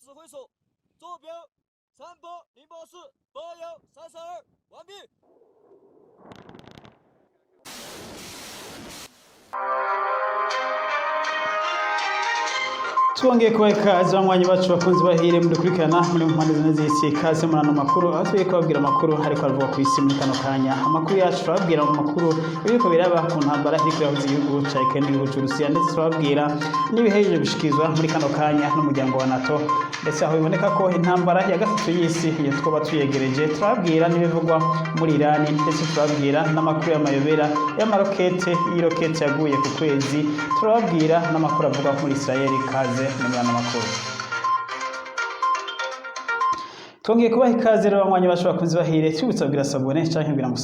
指挥所，坐标38084 81332，完毕。 Twongeye kubaha ikaze banywanyi bacu bakunzi bahire mudukurikirana muri mu mpande zine z'isi. Ikaze muri ano makuru aho tugiye kubabwira amakuru ariko aravugwa ku isi muri kano kanya. Amakuru yacu turababwira mu makuru ibiriko biraba ku ntambara iriko irahuza igihugu ca Ukraine n'igihugu c'Uburusiya, ndetse turababwira n'ibihejeje gushikirizwa muri kano kanya n'umuryango wa NATO, ndetse aho biboneka ko intambara ya gatatu y'isi iyo twoba tuyegereje. Turababwira n'ibivugwa muri Irani, ndetse turababwira n'amakuru y'amayobera y'amarokete, y'irokete yaguye ku kwezi. Turababwira n'amakuru avuga muri Israel. Kaze muri ano makuru. Twongeye kubaha ikaze rero banywanyi bacu bakunzi bahire, tubibutsa kugira s'abonner canke kugira ngo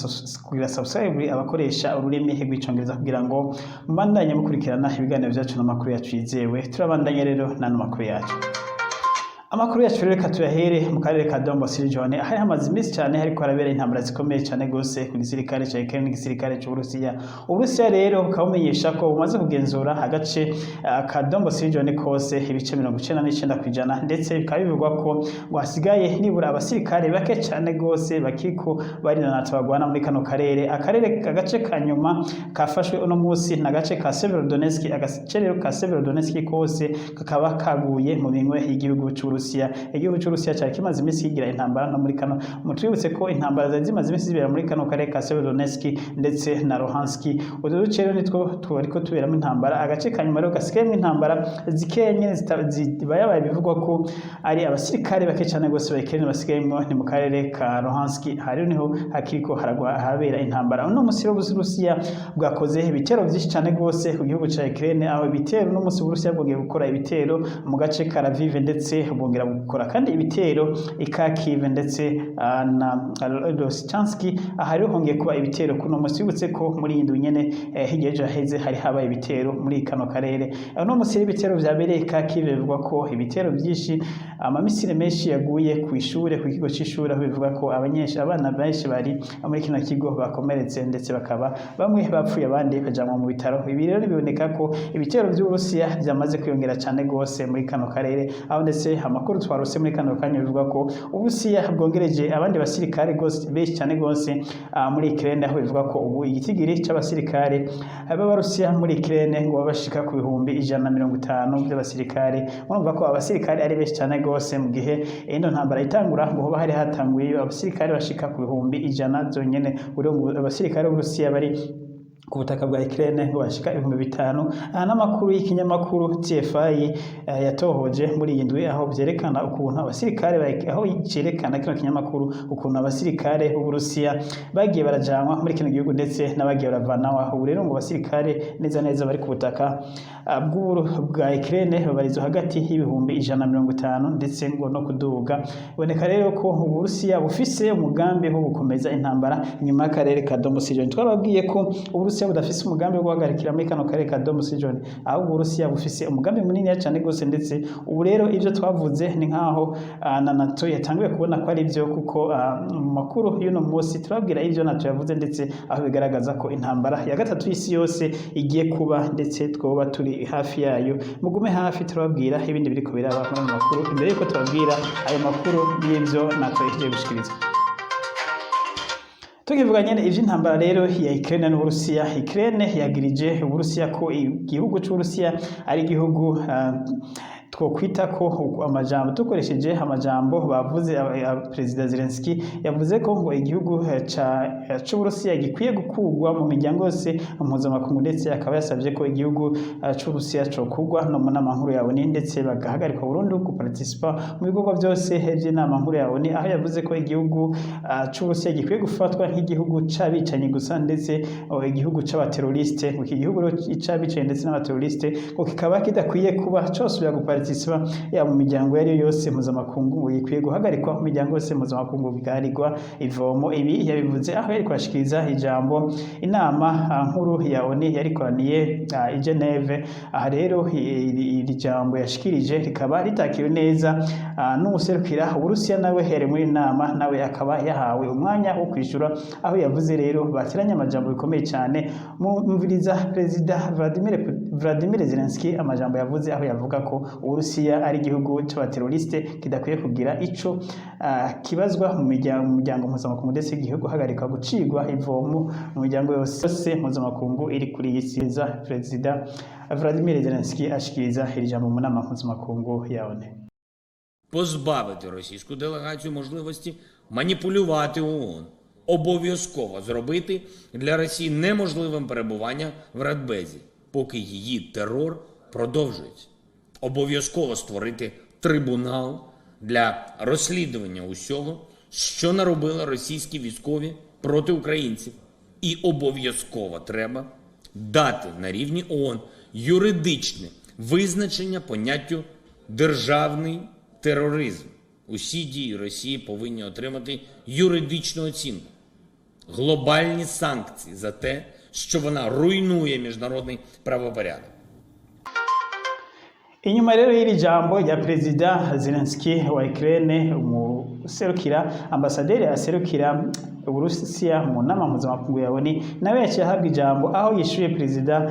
kugira subscribe abakoresha ururimi rw'Icongereza, kugira ngo mubandanye mukurikirana ibiganiro vyacu n'amakuru yacu yizewe. Turabandanya rero n'ano makuru yacu. Amakuru yacu rero reka tuyahere mu karere ka Donbass region, ahari hamaze iminsi cyane hariko harabera intambara zikomeye cyane gose ku gisirikare ca Ukraine n'igisirikare c'Uburusiya. Uburusiya rero bukaba bumenyesha ko bumaze kugenzura agace ka Donbass region kose, ibice 99%, ndetse bikaba bivugwa ko ngo hasigaye nibura abasirikare bake cyane gose bakiriko barinanata bagwana muri kano karere. Akarere, agace ka nyuma kafashwe uno munsi ni agace ka Severodonetsk. Agace rero ka Severodonetsk kose kakaba kaguye mu minwe y'igihugu c'Uburusiya. Igihugu c'Uburusiya cari kimaze iminsi kigira intambara no muri kano. Mutwibutse ko intambara zari zimaze iminsi zibera muri kano karere ka Severodonetsk ndetse na Luhansk. Utu duce rero nitwo twariko tuberamo intambara. Agace ka nyuma rero gasigayemwo intambara zikeya nyene zibayabaye, bivugwa ko ari abasirikare bake cane gose ba Ukraine basigayemwo, ni mu karere ka Luhansk. Aha rero niho hakiriko haragwa harabera intambara. Uno musi rero Uburusiya bwakoze ibitero vyinshi cane gose ku gihugu ca Ukraine, aho ibitero uno musi Uburusiya bwongeye gukora ibitero mu gace ka Lviv, ndetse bwongera gukora kandi ibitero i Kharkiv ndetse na Lysychansk. Aha rero hongeye kuba ibitero kuno musi. Wibutse ko muri iyi ndwi nyene, hirya y'ejo haheze, hari habaye ibitero muri kano karere. Uno musi rero ibitero vyabereye i Kharkiv, bivugwa ko ibitero vyinshi, amamisire menshi yaguye ku ishure, ku kigo c'ishure, aho bivuga ko abanyeshure, abana benshi bari muri kino kigo bakomeretse, ndetse bakaba bamwe bapfuye, abandi bajanwa mu bitaro. Ibi rero biboneka ko ibitero vy'Uburusiya vyamaze kwiyongera cane gose muri kano karere, aho ndetse amakuru twarose muri kano kanya bivuga ko Uburusiya bwongereje abandi basirikare gose benshi cane gose muri Ukraine, aho bivuga ko ubu igitigiri c'abasirikare b'Abarusiya muri Ukraine ngo bashika ku 150,000 vy'abasirikare. Murumva ko abasirikare ari benshi cane gose, mu gihe ino ntambara itangura ngo hoba hari hatanguye abasirikare bashika ku 100,000 vyonyene. Uri ngo abasirikare b'Uburusiya bari ku butaka bwa Ukraine ngo bashika 5000. Aha n'amakuru y'ikinyamakuru TFI yatohoje muri iyi ndwi, aho vyerekana ukuntu abasirikare aho cerekana kino kinyamakuru ukuntu abasirikare b'Uburusiya bagiye barajanwa muri kino gihugu, ndetse n'abagiye baravanaho. Ubu rero ngo abasirikare neza neza bari ku butaka bwa Ukraine babarizwa hagati y'150,000 ndetse ngo no kuduga. Biboneka rero ko Uburusiya bufise umugambi wo gukomeza intambara inyuma y'akarere ka Donbass region. Twababwiye ko Uburusiya budafise umugambi wo guhagarikira muri kano karere ka Donbass region, ahubwo Uburusiya bufise umugambi munini cyane gose. Ndetse ubu rero ivyo twavuze ni nkaho na NATO yatanguye kubona ko ari byo, kuko mu makuru y'uno munsi turabwira ivyo NATO yavuze, ndetse aho bigaragaza ko intambara ya gatatu y'isi yose igiye kuba, ndetse twoba turi hafi yayo. Mugume hafi, turababwira ibindi biriko biraba muri ayo makuru. Imbere yuko tubabwira ayo makuru y'ivyo NATO igiye gushikiriza, tukivuga nyene ivy'intambara rero ya Ukraine n'Uburusiya, Ukraine yagirije Uburusiya ko igihugu c'Uburusiya ari igihugu twokwita ko amajambo, dukoresheje amajambo bavuze, Perezida Zelensky yavuze ko ngo igihugu c'Uburusiya gikwiye gukurwa mu miryango yose mpuzamakungu, ndetse akaba yasabye ko igihugu c'Uburusiya cokugwa no mu nama nkuru ya ONU, ndetse bagahagarikwa burundu guparticipa mu bikorwa byose vy'inama nkuru ya ONU, aho yavuze ko igihugu c'Uburusiya gikwiye gufatwa nk'igihugu c'abicanyi gusa, ndetse igihugu c'abateroriste. Ngo iki gihugu rero c'abicanyi ndetse n'abateroriste ngo kikaba kidakwiye kuba cosubira guparticipa yaba mu miryango iyo ari yo yose mpuzamakungu, ngo gikwiye guhagarikwa mu miryango yose mpuzamakungu, bigaharirwa ivomo. Ibi yabivuze aho yariko arashikiriza ijambo inama nkuru ya ONU yarikoraniye i Geneve. Aha rero iri jambo yashikirije rikaba ritakiriwe neza n'uwuserukira Uburusiya, nawe yari muri nama, nawe akaba yahawe umwanya wo kwishura, aho yavuze rero bateranye amajambo bikomeye cyane. Mumviriza Perezida Vladimir Vladimir Zelensky amajambo yavuze, aho yavuga ko Uburusiya ari igihugu c'abateroriste kidakwiye kugira ico kibazwa mu miryango mpuzamakungu, ndetse igihugu hagarikwa gucigwa ivomo mu miryango yose mpuzamakungu iri kuri iyi si. Perezida Vladimir Zelensky ashikiriza iri jambo mu nama mpuzamakungu ya ONU. Позбавити російську делегацію можливості маніпулювати ООН. Обов'язково зробити для Росії неможливим перебування в Радбезі, поки її терор продовжується. Обов'язково створити трибунал для розслідування усього, що наробили російські військові проти українців. І обов'язково треба дати на рівні ООН юридичне визначення поняттю "державний тероризм". Усі дії Росії повинні отримати юридичну оцінку. Глобальні санкції за те, що вона руйнує міжнародний правопорядок. Inyuma rero y'iri jambo rya Perezida Zelensky wa Ukraine, umuserukira, ambasaderi aserukira Uburusiya mu nama mpuzamakungu ya ONU, nawe yaciye ahabwa ijambo, aho yishuye Perezida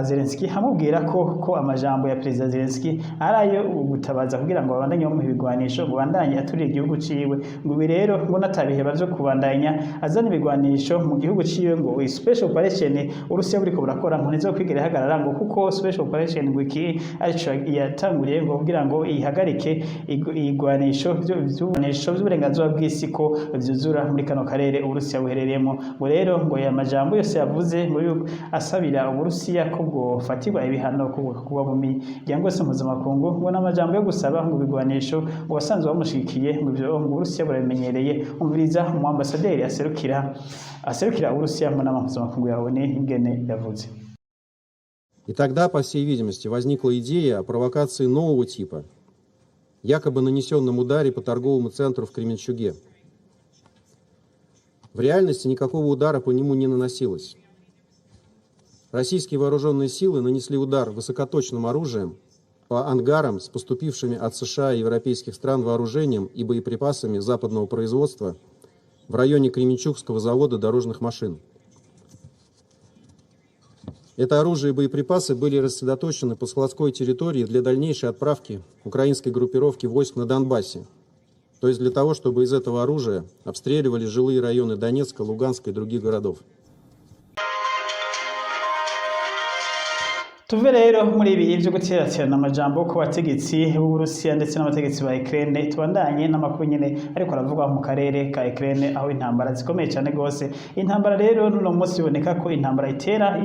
Zelensky, amubwira ko amajambo ya Perezida Zelensky ari ayo gutabaza kugira ngo babandanye bamuha ibigwanisho, ngo bandanye aturire igihugu ciwe, ngo ibi rero ngo natabiheba vyo kubandanya azana ibigwanisho mu gihugu ciwe, ngo iyi special operation Uburusiya buriko burakora ngo ntizokwigera ihagarara, ngo kuko special operation ngo iki arico yatanguriye ngo kugira ngo ihagarike igwanisho vy'uburenganzira bw'isi ko vyuzura muri kano karere Uburusiya buherereyemo. Ngo rero ngo aya majambo yose yavuze ngo yuko asabira Uburusiya ko bwofatirwa ibihano kuba mu miryango yose mpuzamakungu, ngo n'amajambo yo gusaba ngo ibigwanisho, ngo basanzwe bamushigikiye, ngo ivyo ngo Uburusiya burabimenyereye. Umviriza umu ambasaderi aserukira Uburusiya mu nama mpuzamakungu ya ONU ingene yavuze. И тогда, по всей видимости, возникла идея о провокации нового типа, якобы нанесенном ударе по торговому центру в Кременчуге. В реальности никакого удара по нему не наносилось. Российские вооруженные силы нанесли удар высокоточным оружием по ангарам с поступившими от США и европейских стран вооружением и боеприпасами западного производства в районе Кременчугского завода дорожных машин. Это оружие и боеприпасы были рассредоточены по складской территории для дальнейшей отправки украинской группировки войск на Донбассе. То есть для того, чтобы из этого оружия обстреливали жилые районы Донецка, Луганска и других городов. Tuve rero muri ibi byo guteraterana amajambo ku bategetsi b'Uburusiya ndetse n'abategetsi ba Ukraine, tubandanye n'amakuru nyene ariko aravugwa mu karere ka Ukraine, aho intambara zikomeye cyane gose. Intambara rero n'uno munsi biboneka ko intambara itera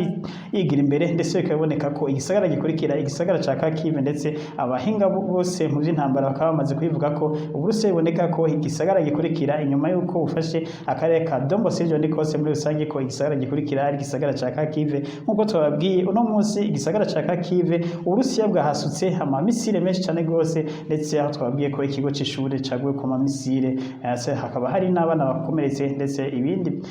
yigira imbere, ndetse bikaba biboneka ko igisagara gikurikira igisagara ca Kharkiv, ndetse abahinga bose mu by'intambara bakaba bamaze kubivuga ko Uburusiya biboneka ko igisagara gikurikira, inyuma y'uko bufashe akarere ka Donbas region kose muri rusange, ko igisagara gikurikira ari igisagara ca Kharkiv. Nk'uko twababwiye, uno munsi igisagara ca Kharkiv Uburusiya bwahasutse amamisire menshi cyane gose, ndetse aho twababwiye ko ikigo c'ishure caguwe ku mamisire, se hakaba hari n'abana bakomeretse, ndetse ibindi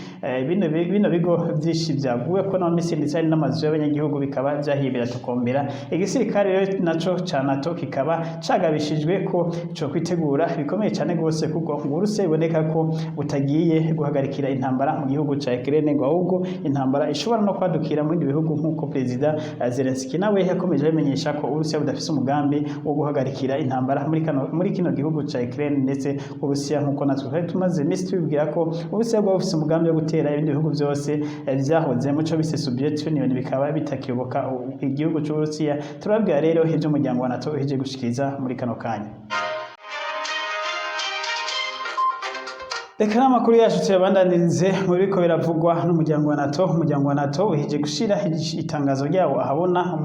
bino bigo byinshi byaguwe ko n'amamisire, ndetse hari n'amazu y'abanyagihugu bikaba vyahiye biratokombera. Igisirikare rero naco ca NATO kikaba cagabishijwe ko co kwitegura bikomeye cyane gose, kuko ngo Uburusiya biboneka ko butagiye guhagarikira intambara mu gihugu ca Ukraine, ngo ahubwo intambara ishobora no kwadukira mu bindi bihugu, nk'uko Perezida Zelensky nawe yakomeje abimenyesha ko Uburusiya budafise umugambi wo guhagarikira intambara muri kino gihugu ca Ukraine. Ndetse Uburusiya, nk'uko natwe twari tumaze iminsi tubibwira, ko Uburusiya bwaba bufise umugambi wo gutera ibindi bihugu byose vyahoze muco bise Soviet Union, bikaba bitakiyoboka igihugu c'Uburusiya. Turababwira rero ivyo umuryango wa NATO uhejeje gushikiriza muri kano kanya. Reka n'amakuru yacu tuyabandanirize mu biriko biravugwa n'umuryango wa NATO. Umuryango wa NATO uhejeje gushira itangazo ryawo ahabona.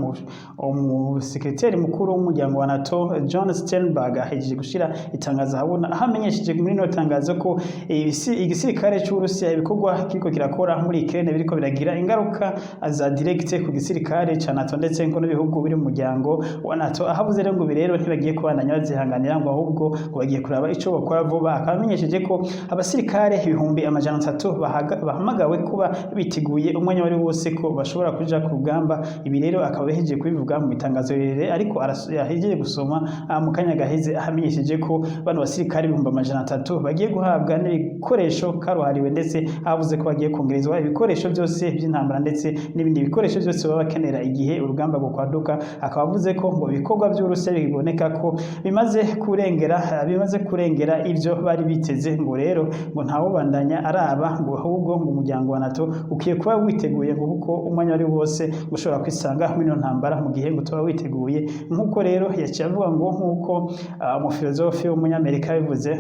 Umusekreteri mukuru w'umuryango wa NATO, John Stoltenberg, ahejeje gushira itangazo ahabona, aho amenyesheje muri rino tangazo ko igisirikare c'Uburusiya, ibikorwa kiriko kirakora muri Ukraine, biriko biragira ingaruka za direct ku gisirikare ca NATO ndetse ngo n'ibihugu biri mu muryango wa NATO. Aho avuze rero ngo ibi rero ntibagiye kubandanya bavyihanganira, ngo ahubwo ngo bagiye kuraba ico bakora vuba. Akaba amenyesheje ko abasirikare 300,000 bahamagawe kuba biteguye umwanya wari wose ko bashobora kuja ku rugamba. Ibi rero akaba yahejeje kubivuga. Abivuga mu itangazo rirerire, ariko yahejeje gusoma mu kanya gaheze, amenyesheje ko bano basirikare 300,000 bagiye guhabwa n'ibikoresho karuhariwe, ndetse avuze ko bagiye kongerezwa ibikoresho byose by'intambara ndetse n'ibindi bikoresho byose baba bakenera igihe urugamba rwokwaduka. Akaba avuze ko ngo ibikorwa by'Uburusiya biboneka ko bimaze kurengera ibyo bari biteze, ngo rero ngo ntawubandanya araba, ngo ahubwo ngo umuryango wa NATO ukwiye kuba witeguye, ngo kuko umwanya wari wose ushobora kwisanga muri ino ntambara mu gihe ngo tuba witeguye. Nk'uko rero yaciye avuga ngo nk'uko umufilozofe w'umunyamerika yabivuze,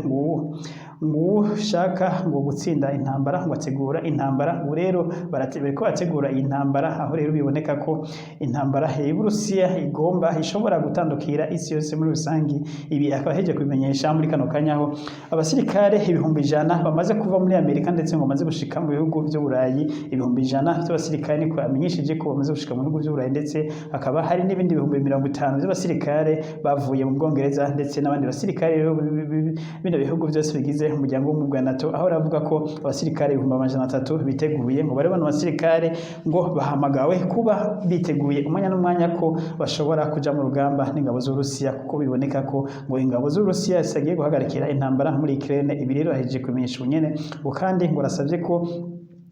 ngo ushaka ngo gutsinda intambara ngo ategura intambara. Ubu rero bariko bategura iyi ntambara, aho rero biboneka ko intambara y'Uburusiya igomba ishobora gutandukira isi yose muri rusangi. Ibi akaba ahejeje kubimenyesha muri kano kanya, aho abasirikare 100,000 bamaze kuva muri Amerika, ndetse ngo bamaze gushika mu bihugu vy'Uburayi. 100,000 by'abasirikare niko amenyesheje ko bamaze gushika mu bihugu vy'Uburayi, ndetse hakaba hari n'ibindi 50,000 by'abasirikare bavuye mu Bwongereza, ndetse n'abandi basirikare rero bino bihugu byose bigize umuryango w'ubumwe bwa NATO, aho ravuga ko abasirikare 300,000 biteguye. Ngo bari bano basirikare ngo bahamagawe kuba biteguye umwanya n'umwanya ko bashobora kuja mu rugamba n'ingabo z'Uburusiya, kuko biboneka ko ngo ingabo z'Uburusiya zitagiye guhagarikira intambara muri Ukraine. Ibi rero ahejeje kubimenyesha ubunyene, ngo kandi ngo arasavye ko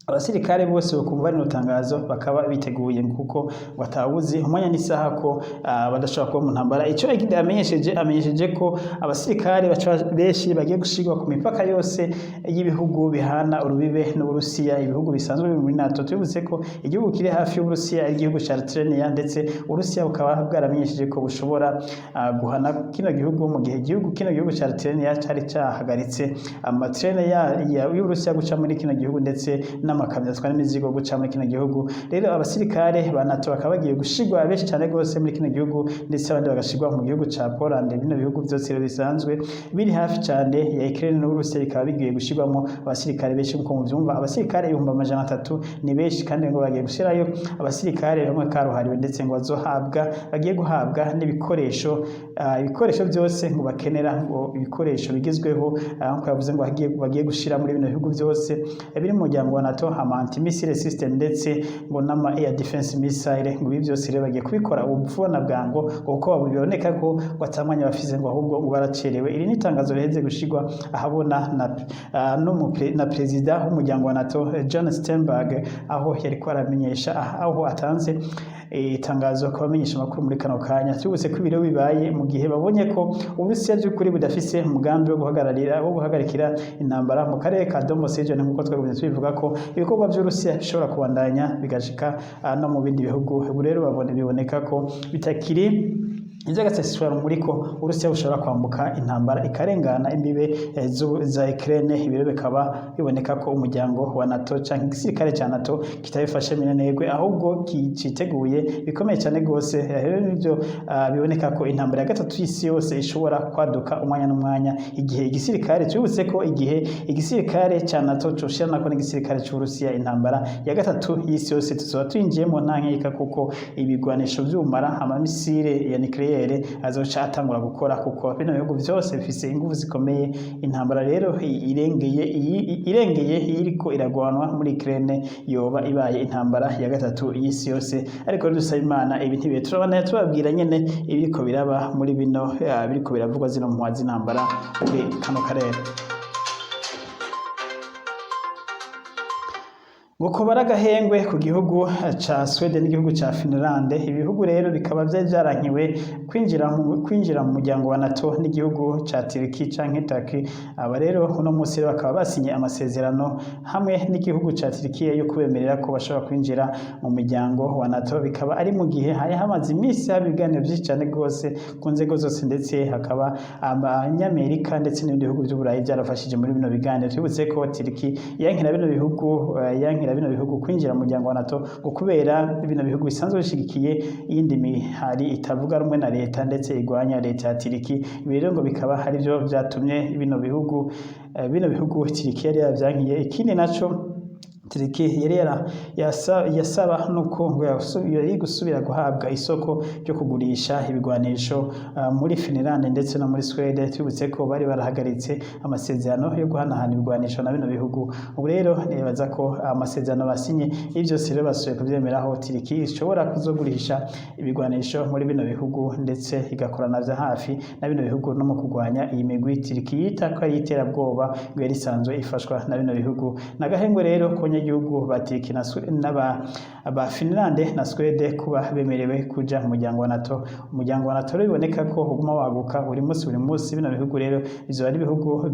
abasirikare bose bakumva rino tangazo bakaba biteguye, kuko batawuzi umwanya n'isaha ko badashobora kuba mu ntambara. Ico amenyesheje ko abasirikare baca benshi bagiye gushirwa ku mipaka yose y'ibihugu bihana urubibe n'Uburusiya, ibihugu bisanzwe biri muri NATO. Tubibutse ko igihugu kiri hafi y'Uburusiya ari igihugu ca Lithuania, ndetse Uburusiya bukaba bwaramenyesheje ko bushobora guhana kino gihugu mu gihe igihugu kino gihugu ca Lithuania cari cahagaritse amatrene y'Uburusiya guca muri kino gihugu, ndetse n'amakamyo atwara imizigo guca muri kino gihugu. Rero abasirikare ba NATO bakaba bagiye gushirwa benshi cyane rwose muri kino gihugu, ndetse abandi bagashirwa mu gihugu ca Poland. Bino bihugu byose rero bisanzwe biri hafi cyane ya Ukraine n'Uburusiya bikaba bigiye gushirwamo abasirikare benshi. Nkuko muvyumva, abasirikare 300,000 ni benshi, kandi ngo bagiye gushirayo abasirikare bamwe karuhariwe, ndetse ngo bagiye guhabwa n'ibikoresho, ibikoresho byose ngo bakenera, ngo ibikoresho bigezweho, nkuko yavuze ngo bagiye gushira muri bino bihugu byose biri mu muryango wa NATO ama anti-missile system, ndetse ngo n'ama air defense missile. Ngo ibi byose rero bagiye kubikora ubu vuba na bwango, kuko biboneka ko ngo atamwanya bafise, ngo ahubwo ngo baracerewe. Iri ni itangazo riheze gushirwa ahabona na perezida w'umuryango wa NATO, John Stoltenberg, aho yariko aramenyesha, aho atanze itangazo ku bamenyesha amakuru muri kano kanya. Tubibutse ko ibiro bibaye mu gihe babonye ko Uburusiya by'ukuri budafise umugambi wo guhagarikira intambara mu karere ka Donbas region, nk'uko twagumye tubivuga ko ibikorwa by'Uburusiya bishobora kubandanya bigashika no mu bindi bihugu. Ubu rero babone biboneka ko bitakiri ivy'agaseseshwa ko Uburusiya bushobora kwambuka intambara ikarengana imbibe za Ukraine. Ibi rero bikaba biboneka ko umuryango wa NATO canke igisirikare ca NATO kitabifashe minenegwe, ahubwo citeguye bikomeye cyane gose. Rero nivyo biboneka ko intambara ya gatatu y'isi yose ishobora kwaduka umwanya n'umwanya, igihe igisirikare, tubibutse ko igihe igisirikare ca NATO coshiranako n'igisirikare c'Uburusiya, intambara ya gatatu y'isi yose tuzoba twinjiyemo nta nkeka, kuko ibigwanisho vy'ubumara, amamisire ya nucléaire, azoca atangura gukora, kuko bino bihugu vyose bifise inguvu zikomeye. Intambara rero irengeye iriko iragwanwa muri Ukraine yoba ibaye intambara ya gatatu y'isi yose. Ariko rero dusaba Imana ibi ntibibe. Turabana tubabwira nyene ibiriko biraba muri bino biriko biravugwa, zino mpuha z'intambara muri kano karere. Ngo kubara agahengwe ku gihugu ca Sweden n'igihugu ca Finland. Ibihugu rero bikaba vyari vyarankiwe kwinjira mu muryango wa NATO n'igihugu ca Turkey canke Turkey. Aba rero uno munsi rero bakaba basinye amasezerano hamwe n'igihugu ca Turkiya yo kubemerera ko bashobora kwinjira mu muryango wa NATO. Bikaba ari mu gihe hari hamaze iminsi haba ibiganiro vyinshi cane rwose ku nzego zose, ndetse hakaba abanyamerika ndetse n'ibindi bihugu vy'Uburayi vyarafashije muri bino biganiro. Twibutse ko Turkey yankira bino bihugu kwinjira mu muryango wa NATO, ngo kubera bino bihugu bisanzwe bishigikiye iyindi mihari itavuga rumwe na leta, ndetse igwanya leta ya Turkey. Ibi rero ngo bikaba ari byo vyatumye bino bihugu Turkey yari yavyankiye. Ikindi naco Turiki yari yasaba nuko ngo yari gusubira guhabwa isoko ryo kugurisha ibigwanisho muri Finland ndetse no muri Sweden. Twibutse ko bari barahagaritse amasezerano yo guhanahana ibigwanisho na bino bihugu. Ubu rero nibaza ko amasezerano basinye, ivyo byose rero basubiye kuvyemeraho, Turiki ishobora kuzogurisha ibigwanisho muri bino bihugu ndetse igakorana vya hafi na bino bihugu no mu kurwanya iyi migwi Turiki yita ko ari iterabwoba, ngo yari isanzwe ifashwa na bino bihugu. Nagahengwe rero ku banyagihugu ba Turiki n'aba ba Finland na Sweden kuba bemerewe kuja mu muryango wa NATO. Umuryango wa NATO rero biboneka ko uguma waguka buri munsi buri munsi. Bino bihugu rero bizoba ari ibihugu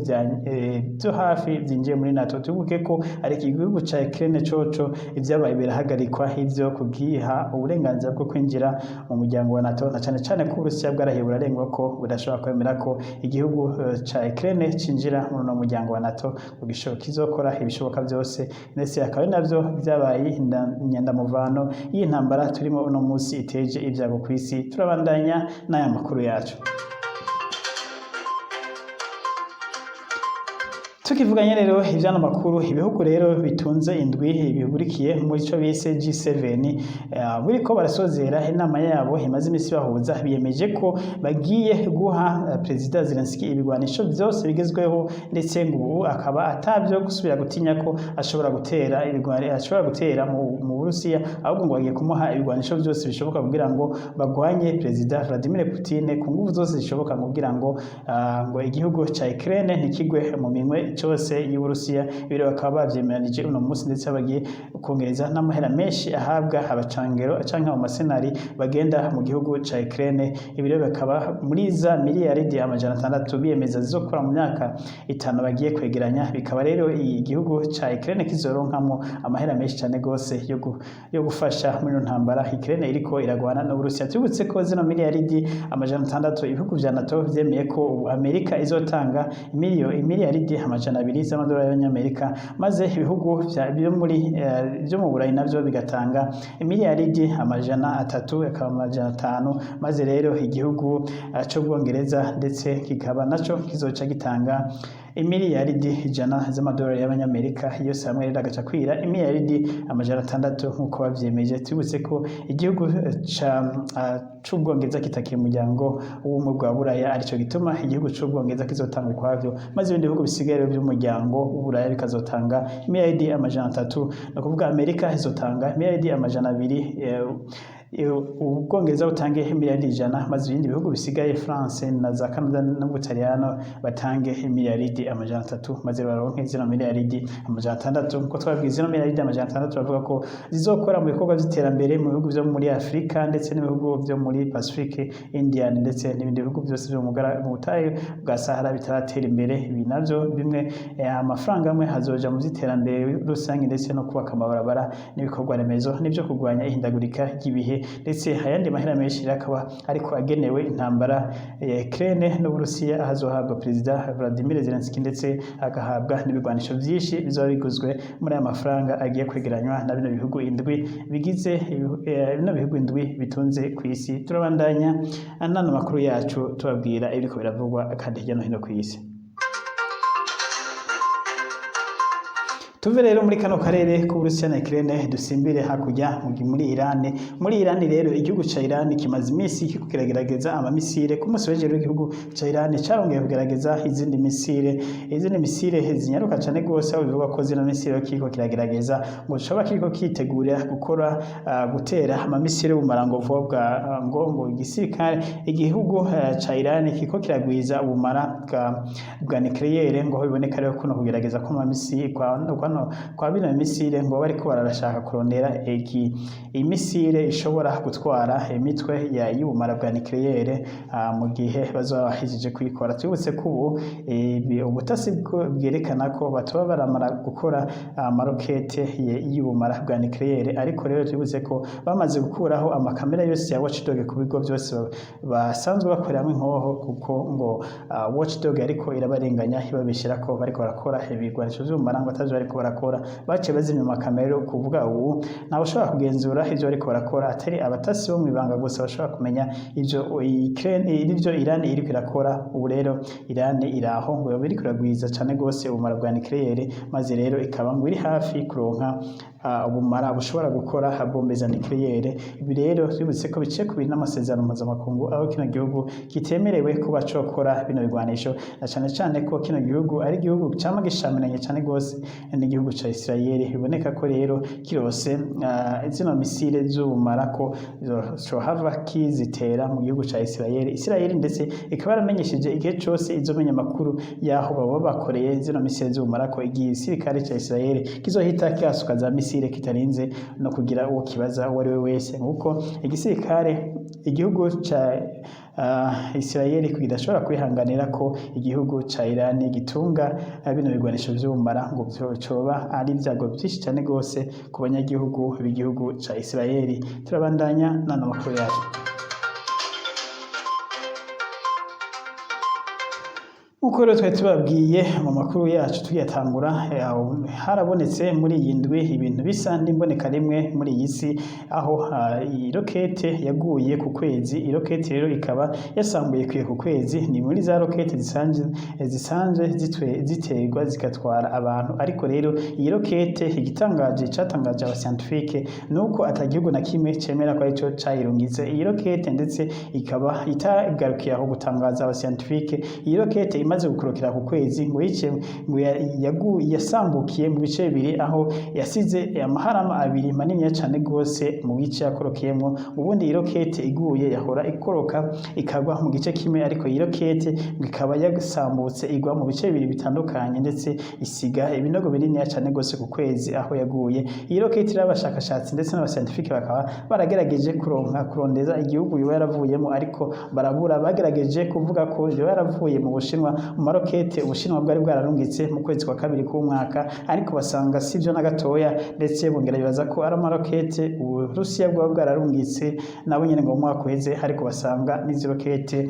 vyo hafi vyinjiye muri NATO. Tuvuge ko ariko igihugu ca Ukraine coco ivyabaye birahagarikwa ivyo kugiha uburenganzira bwo kwinjira mu muryango wa NATO, na cane cane ko Uburusiya bwarahiye burarengwa ko budashobora kwemera ko igihugu ca Ukraine cinjira muri uno muryango wa NATO, ngo kizokora ibishoboka vyose, ndetse akaba ari navyo vyabaye inyandamuvano y'intambara turimo uno munsi iteje ibyago kw'isi. Turabandanya n'aya makuru yacu. Tukivuganye rero ivyano makuru, ibihugu rero bitunze indwi bihurikiye muri ico bise G7 buriko barasozera inama yabo imaze imisi bahuza, biyemeje ko bagiye guha Perezida Zelensky ibigwanisho vyose bigezweho, ndetse ngo ubu akaba atavyo gusubira gutinya ko ashobora gutera ibigwani ashobora gutera mu Burusiya, ahubwo ngo bagiye kumuha ibigwanisho vyose bishoboka kugira ngo bagwanye Perezida Vladimir Putin ku nguvu zose zishoboka, kugira ngo ngo igihugu ca Ukraine ntikigwe mu minwe cyose y'Uburusiya. Ibiro bakaba bavyemeranije uno munsi, ndetse bagiye kongereza n'amahera menshi ahabwa abacangero canke amasenari bagenda mu gihugu ca Ukraine. Ibiro bakaba muri za miliyaridi 600 biyemeza zizokora mu myaka 5 bagiye kwegeranya, bikaba rero igihugu ca Ukraine kizoronkamwo amahera menshi cane gose yo gufasha muri ino ntambara Ukraine iriko iragwana n'Uburusiya. Tubutse ko zino miliyaridi 600 ibihugu vya NATO vyemeye ko ubu Amerika izotanga imiliyaridi 200 z'amadolari y'Abanyamerika, maze ibihugu byo mu Burayi navyo bigatanga imiliyaridi 300, akaba 500, maze rero igihugu c'Ubwongereza ndetse kikaba naco kizoca gitanga imiliyaridi 100 z'amadolari y'Abanyamerika. Yose hamwe rero agaca kwira imiliyaridi 600 nk'uko bavyemeje. Tubutse ko igihugu c'Ubwongereza kitakiri umuryango w'ubumwe bwa Buraya, arico gituma igihugu c'Ubwongereza kizotanga ukwavyo, maze ibindi bihugu bisigaye rero by'umuryango w'Uburaya bikazotanga imiliyaridi 300. Ni ukuvuga Amerika izotanga imiliyaridi 200, Ubwongereza butange imiliyaridi 100, maze ibindi bihugu bisigaye France na za Canada n'Ubutaliyano batange imiliyaridi 300, maze baronke zino miliyaridi 600. Nkuko twabwiye, zino miliyaridi 600 bavuga ko zizokora mu bikorwa vy'iterambere mu bihugu vyo muri Afrika ndetse n'ibihugu vyo muri Pacifique, Indian ndetse n'ibindi bihugu byose vyo mu butayu bwa Sahara bitaratera imbere. Ibi navyo bimwe amafaranga amwe hazoja mu vy'iterambere rusange ndetse no kubaka amabarabara n'ibikorwa remezo n'ivyo kurwanya ihindagurika ry'ibihe, ndetse ayandi mahera menshi akaba ariko agenewe intambara ya Ukraine n'Uburusiya, ahazohabwa Perezida Vladimir Zelensky ndetse agahabwa n'ibigwanisho vyinshi bizoba biguzwe muri aya mafaranga agiye kwegeranywa na bino bihugu indwi bigize bino bihugu indwi bitunze ku isi. Turabandanya n'ano makuru yacu tubabwira ibiriko biravugwa kandi hirya no hino ku isi. Tuve rero muri kano karere k'Uburusiya na Ukraine, dusimbire hakurya muri Iran. Muri Iran rero, igihugu ca Iran kimaze iminsi kiriko kiragerageza amamisire. Ku munsi w'ejo igihugu ca Iran carongeye kugerageza izindi misile zinyaruka cane gose, aho bivugwa ko zino misile kiriko kiragerageza ngo coba kiriko kitegurira gukora gutera amamisile y'ubumarangovu bwa ngo igisirikare igihugu ca Iran kiriko kiragwiza ubumara bwa nucléaire. Ngo biboneka rero kuno kugerageza ko amamisile kwa bino misile ngo bariko bararashaka kurondera imisile ishobora gutwara imitwe y'ubumara bwa nucléaire mu gihe bazoba bahejeje kuyikora. Twibutse ko ubu ubutasi bwerekana ko batoba baramara gukora amarokete y'ubumara bwa nucléaire, ariko rero twibutse ko bamaze gukuraho amakamera yose ya watchdog ku bigo byose basanzwe bakoreramo inkoho, kuko ngo watchdog ariko irabarenganya ibabeshera ko bariko barakora ibigwanisho vy'ubumara, ngo atavyo bariko. barakora. Baciye bazimya amakamera, kuvuga ubu ntawe ushobora kugenzura ivyo bariko barakora, atari abatasi bo mw'ibanga gusa bashobora kumenya ivyo Ukraine, ivyo Iran iriko irakora. Ubu rero Iran iraho ngo yoba iriko iragwiza cane gose ubumara bwa nucléaire, maze rero ikaba ngo iri hafi kuronka ubumara bushobora gukora bombe za nucléaire. Ibi rero twibutse ko biciye ku n'amasezerano mpuzamakungu, aho kino gihugu kitemerewe kuba cokora bino bigwanisho, na cane cane ko kino gihugu ari igihugu cama gishamiranye cane gose n'igihugu ca Israel. Biboneka ko rero kirose zino missile z'ubumara ko cohava kizitera mu gihugu ca Israel. Israel ndetse ikaba yaramenyesheje igihe cose izomenya amakuru y'aho baba bakoreye zino missile z'ubumara, ko igisirikare ca Israel kizohita kihasuka za missile kitarinze no kugira uwo kibaza uwo ari we wese, nkuko igisirikare igihugu ca Israel kidashobora kwihanganira ko igihugu ca Iran gitunga bino bigwanisho vy'ubumara, ngo coba ari ibyago vyinshi cane gose ku banyagihugu b'igihugu ca Israel. Turabandanya n'ano makuru yacu. Nkuko rero twari tubabwiye mu makuru yacu tuyatangura, harabonetse muri iyi ndwi ibintu bisa n'imboneka rimwe muri iyi si, aho irokete yaguye ku kwezi. Irokete rero ikaba yasambuye ku kwezi. Ni muri za rokete zisanzwe ziterwa zigatwara abantu, ariko rero iyi rokete, igitangaje catangaje abascientifique nuko ata gihugu na kimwe cemera ko arico cayirungitse iyi rokete. Ndetse ikaba itagarukiye aho gutangaza abascientifique. Iyi rokete imaze gukorokera ku kwezi, ngo yice ngo yasambukiye mu bice bibiri, aho yasize amaharama abiri manini cane gose mu gice yakorokeyemwo. Ubundi iyi rokete iguye yahora ikoroka ikagwa mu gice kimwe, ariko iyi rokete ngo ikaba yasambutse igwa mu bice bibiri bitandukanye, ndetse isiga ibinogo binini cane gose ku kwezi aho yaguye iyi rokete. Rero abashakashatsi ndetse n'abascientifique bakaba baragerageje kuronka kurondeza igihugu yoba yaravuyemo, ariko barabura. Bagerageje kuvuga ko yoba yaravuye mu Bushinwa, mu marokete Ubushinwa bwari bwararungitse mu kwezi kwa kabiri k'umwaka, ariko basanga sivyo na gatoya. Ndetse bongera bibaza ko ari amarokete Uburusiya bwaba bwararungitse nabo nyene ngo mu mwaka uheze, ariko basanga n'izi rokete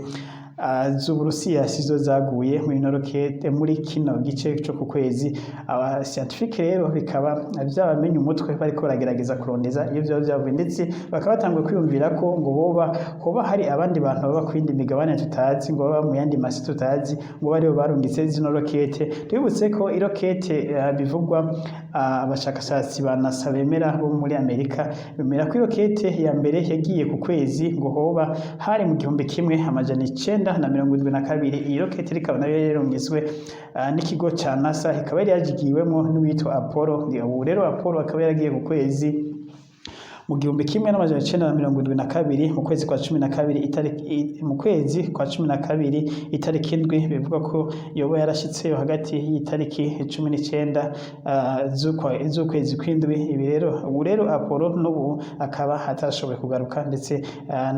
z'Uburusiya sizo zaguye muri ino rokete muri kino gice co ku kwezi. Aba scientifique rero bikaba vyabamenye umutwe, bariko baragerageza kurondeza iyo vyoba vyavuye, ndetse bakaba batanguye kwiyumvira ko ngo boba hoba hari abandi bantu baba ku yindi migabane tutazi, ngo baba mu yandi masi tutazi, ngo baribo barungitse zino rokete. Twibutse ko irokete bivugwa, abashakashatsi ba NASA bemera bo muri Amerika bemera ko irokete ya mbere yagiye ku kwezi ngo hoba hari mu 1972. Iyi rokete rikaba nayo yararungitswe n'ikigo ca NASA, ikaba yari yagiwemwo n'uwitwa Apollo. Ubu rero Apollo akaba yaragiye ku kwezi mu 1972, mu kwezi kwa 12, itariki mu kwezi kwa 12 itariki 7. Bivuga ko yoba yarashitseyo hagati y'itariki 19 z'ukwezi kw'indwi. Ibi rero, ubu rero Apollo n'ubu akaba atashoboye kugaruka, ndetse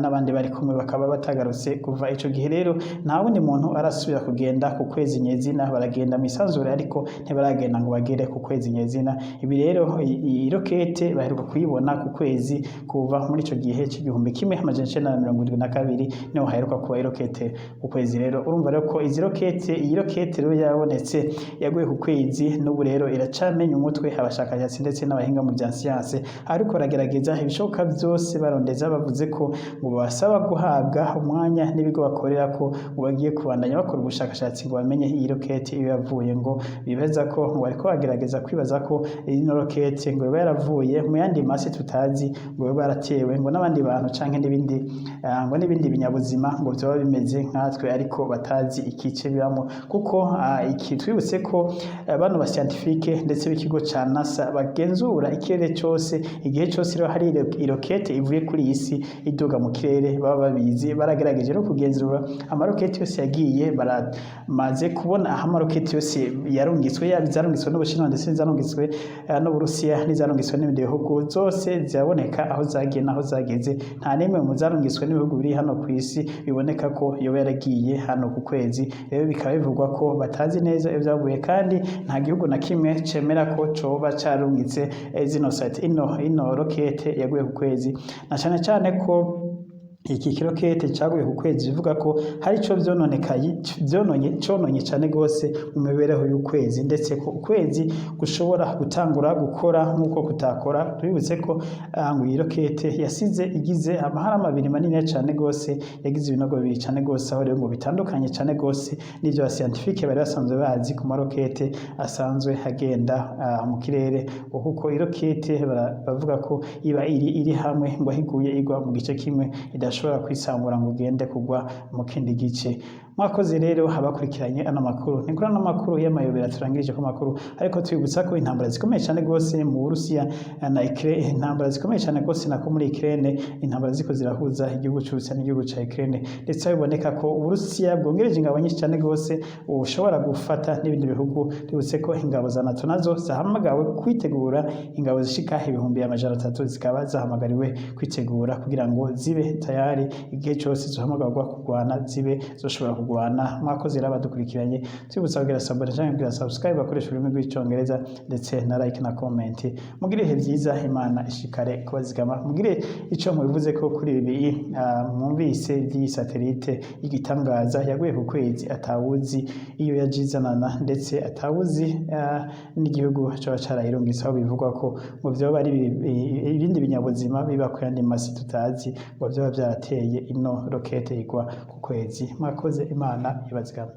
n'abandi bari kumwe bakaba batagarutse kuva ico gihe. Rero nta wundi muntu arasubira kugenda ku kwezi nyezina. Baragenda mu isanzure, ariko ntibaragenda ngo bagere ku kwezi nyezina. Ibi rero, iyi rokete baheruka kuyibona ku kwezi kuva muri ico gihe c'1972, niho haheruka kuba irokete ku kwezi. Rero urumva rero ko izi rokete, iyi rokete rero yabonetse yaguye ku kwezi, n'ubu rero iracamenya umutwe abashakashatsi ndetse n'abahinga mu bya siyanse, ariko baragerageza ibishoboka byose barondeza. Bavuze ko ngo basaba guhabwa umwanya n'ibigo bakorera, ko ngo bagiye kubandanya bakora ubushakashatsi ngo bamenye iyi rokete iyo yavuye. Ngo bibaza ko ngo bariko bagerageza kwibaza ko ino rokete ngo iba yaravuye mu yandi masi tutazi, ngo biba baratewe ngo n'abandi bantu canke n'ibindi, ngo n'ibindi binyabuzima ngo vyoba bimeze nkatwe, ariko batazi ikice bibamo. Kuko iki twibutse ko bano ba scientifique ndetse b'ikigo ca NASA bagenzura ikirere cose igihe cose. Rero hari irokete ivuye kuri iyi si iduga mu kirere, baba babizi. Baragerageje no kugenzura amarokete yose yagiye, baramaze kubona aho amarokete yose yarungitswe, yaba izarungitswe n'Ubushinwa ndetse n'izarungitswe n'Uburusiya n'izarungitswe n'ibindi bihugu, zose ziraboneka aho zagiye n'aho zageze. Nta n'imwe mu zarungitswe n'ibihugu biri hano ku isi biboneka ko yoba yaragiye hano ku kwezi. Rero bikaba bivugwa ko batazi neza iyo vyavuye, kandi nta gihugu na kimwe cemera ko coba carungitse zino site ino rokete yaguye ku kwezi, na cane cane ko Iki kirokete caguye ku kwezi, bivuga ko hari ico vyononekaye, vyononye, cononye cane gose mu mibereho y'ukwezi, ndetse ko ukwezi gushobora gutangura gukora nk'uko kutakora. Tubibutse ko ngo iyi rokete yasize igize amahara abiri manini cane gose, yagize ibinogo bibiri cane gose, aho rero ngo bitandukanye cane gose n'ivyo aba scientifique bari basanzwe bazi ku marokete asanzwe agenda mu kirere, ngo kuko irokete bavuga ko iba iri hamwe, ngo aho iguye igwa mu gice kimwe, idashobora kwisambura ngo ugende kugwa mu kindi gice. Mwakoze rero abakurikiranye ano makuru. Ni kuri ano makuru y'amayobera turangirije ko makuru, ariko twibutsa ko intambara zikomeye cyane rwose mu Burusiya na Ukraine, intambara zikomeye cyane rwose nako muri Ukraine, intambara ziko zirahuza igihugu c'Uburusiya n'igihugu ca Ukraine, ndetse aho biboneka ko Uburusiya bwongereje ingabo nyinshi cyane rwose, bushobora gufata n'ibindi bihugu. Twibutse ko ingabo za NATO nazo zahamagawe kwitegura, ingabo zishika 300,000 zikaba zahamagariwe kwitegura kugira ngo zibe tayari igihe cyose zohamagarwa kurwana, zibe zoshobora kurwana. Mwakoze rero abadukurikiranye. Twibutsa kugira s'abonner canke kugira subscribe bakoresha ururimi rw'Icongereza, ndetse na like na comment. Mugire ibihe byiza, Imana ishikare kubazigama. Mugire ico mubivuze ko kuri ibi mwumvise by'iyi satellite y'igitangaza yaguye ku kwezi, atawuzi iyo yajizanana, ndetse atawuzi n'igihugu coba carayirungitse, aho bivugwa ko ngo vyoba ari ibindi binyabuzima biba ku yandi masi tutazi, ngo vyoba vyarateye ino rokete igwa ku kwezi. Mwakoze, Imana ibazigame.